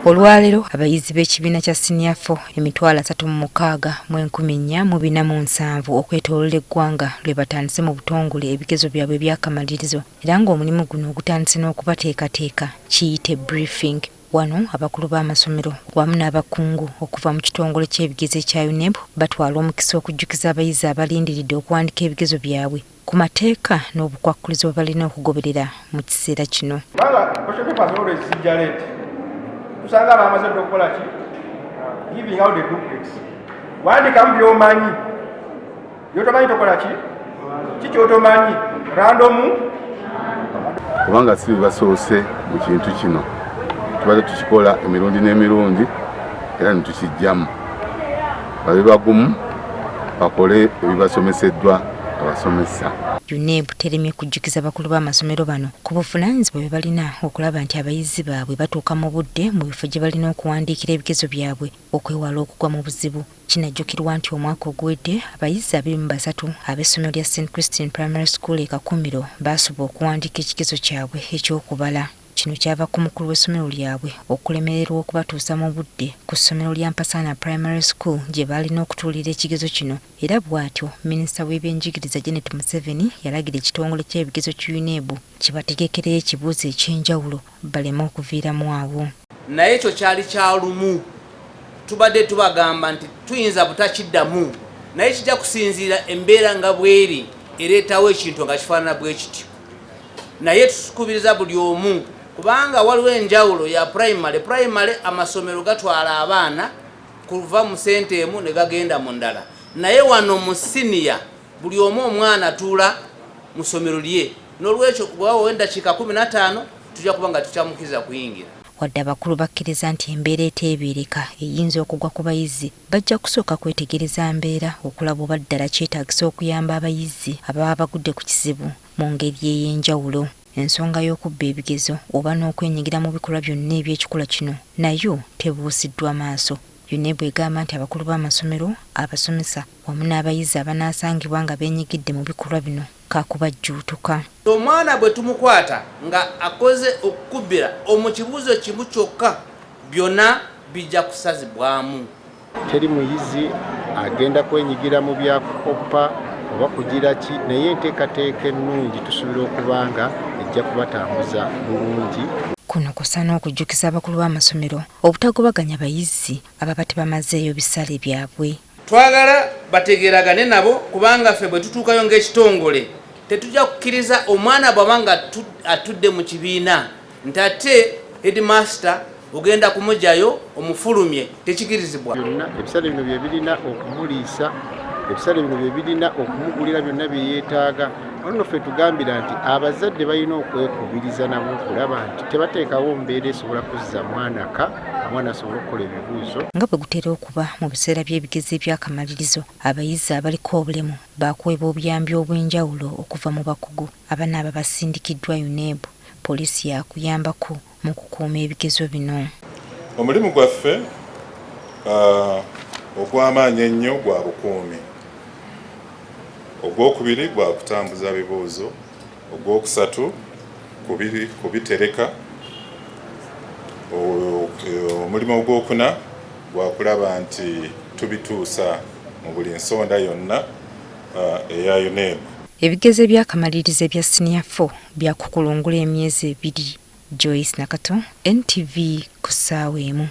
Olwaleero abayizi b'ekibiina kya Siniya 4 364,470 okwetooloola eggwanga lwe batandise mu butongole ebigezo byabwe eby'akamalirizo era ng'omulimu guno gutandise n'okubateekateeka kiyite briefing. Wano abakulu b'amasomero wamu n'abakungu okuva mu kitongole ky'ebigezo ekya UNEB batwala omukisa okujjukiza abayizi abalindiridde okuwandiika ebigezo byabwe ku mateeka n'obukwakkulizo bwe balina okugoberera mu kiseera kino. Kubanga question papers always zijja late. Tusanga bamaze dda okukola ki? Giving out the duplicates. Wandikamu by'omanyi. By'otomanyi tokola ki? Ki ky'otomanyi? Random. Kubanga si be basoose mu kintu kino. Tubadde tukikola emirundi n'emirundi era ne tukijjamu. Babe bagumu bakole ebibasomeseddwa abasomesa. UNEB teremye kujjukiza bakulu b'amasomero bano ku buvunaanyizibwa bwe balina okulaba nti abayizi baabwe batuuka mu budde mu bifo gye balina okuwandiikira ebigezo byabwe okwewala okugwa mu buzibu. Kinajjukirwa nti omwaka oguwedde abayizi 23 ab'essomero lya St Christine Primary School e Kakumiro baasubwa okuwandiika ekigezo kyabwe eky'okubala. Kino kyava ku mukulu w'essomero lyabwe okulemererwa okubatuusa mu budde ku ssomero lya Mpasaana Primary School gye baalina okutuulira ekigezo kino era bw'atyo minisita w'ebyenjigiriza Janet Museveni yalagira ekitongole ky'ebigezo ki UNEB kibategekereyo ekibuuzo eky'enjawulo baleme okuviiramu awo. Naye ekyo kyali kya lumu. Tubadde tubagamba nti tuyinza butakiddamu naye kijja kusinziira embeera nga bw'eri ereetawo ekintu nga kifaanana bwe kityo. Naye tukubiriza buli omu kubanga waliwo enjawulo ya primary. Primary amasomero gatwala abaana kuva mu sente emu ne gagenda mu ndala, naye wano mu siniya buli omu omwana atuula mu ssomero lye. N'olwekyo bwewabawo endakiika 15 tujja kuba nga tukyamukiriza kuyingira. Wadde abakulu bakkiriza nti embeera eteebeereka eyinza okugwa ku bayizi, bajja kusooka kwetegereza mbeera okulaba oba ddala kyetaagisa okuyamba abayizi ababa bagudde ku kizibu mu ngeri ey'enjawulo. Ensonga y'okubba ebigezo oba n'okwenyigira mu bikolwa byonna eby'ekikula kino nayo tebuusiddwa maaso. UNEB egamba nti abakulu b'amasomero, abasomesa wamu n'abayizi abanaasangibwa nga beenyigidde mu bikolwa bino kaakubajjuutuka. Omwana bwe tumukwata nga akoze okukubbira omu kibuuzo kimu kyokka byonna bijja kusazibwamu. Teri muyizi agenda kwenyigira mu bya kukoppa oba kugira ki, naye enteekateeka ennungi tusuubira okuba nga ejja kubatambuza bulungi. Kuno kw'ossa n'okujjukiza abakulu b'amasomero obutagobaganya bayizi ababa tebamazeeyo bisale byabwe. Twagala bategeeragane nabo kubanga ffe bwe tutuukayo ng'ekitongole tetujja kukkiriza omwana bw'aba nga atudde mu kibiina nti ate headmaster ogenda kumugyayo omufulumye, tekikirizibwa. Byonna ebisale bino bye birina okumuliisa, ebisale bino bye birina okumugulira byonna bye yeetaaga. Wano ffe tugambira nti abazadde balina okwekubiriza nabo okulaba nti tebateekawo mbeera esobola kuzza mwana ka omwana asobole okukola ebibuuzo. Nga bwe gutera okuba mu biseera by'ebigezo eby'akamalirizo, abayizi abaliko obulemu baakuweebwa obuyambi obw'enjawulo okuva mu bakugu abanaaba basindikiddwa UNEB. Poliisi yaakuyambako mu kukuuma ebigezo bino. Omulimu gwaffe ogw'amaanyi ennyo gwa bukuumi, ogwokubiri gwa kutambuza bibuuzo, ogwokusatu kubitereka, omulimu ogwokuna gwa kulaba nti tubituusa mu buli nsonda yonna eya UNEB. Ebigezo eby'akamalirizo ebya Siniya 4 byakukulungula emyezi ebiri. Joyce Nakato, NTV ku ssaawa emu.